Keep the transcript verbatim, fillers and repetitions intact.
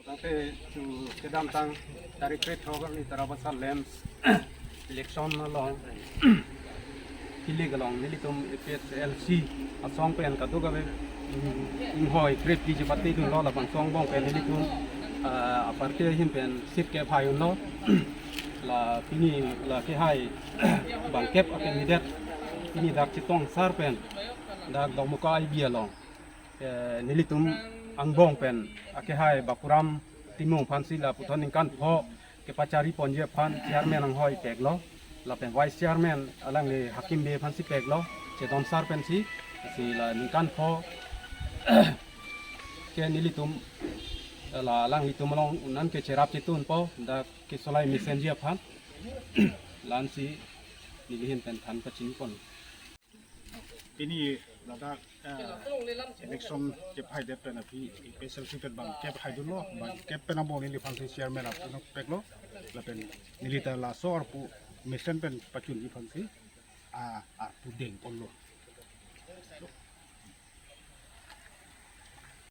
Tangte chu kedamtang tarik krethrok arni Tarabasa LAMPS election along, kilik along nelitum A P H L C asong pen kadokave, mm, inghoi krephli chepatedunlo, labangso angbong pen nelitum, ah, aparty ahin pen seat kep hai unlo. La pini la kehai bangkep a-candidate pini dak Chitong sar pen dak Domoka I B along, eh, nelitum angbong pen akehai Bapuram Timung aphansi la puthot ningkan pho kepachari ponji aphan chairman anghoi peklo, lapen vice chairman alangli Hakim Bey aphansi peklo, Chedon sar pensi, si la ningkan pho ke nelitum la alanglitum along un-an ke cherap chetun po, dak kesolai mesenji aphan. La-ansi neli ahin pen than pachini pon. Pini ladak, eh, election kep haidet pen aphi A P H L C pen bangkep haidunlo, bangkep pen angbong neliphansi chairman arpu nangpeklo, lapen neli ta laso arpu mesen pen pachunji aphansi, ah, arpu deng ponlo.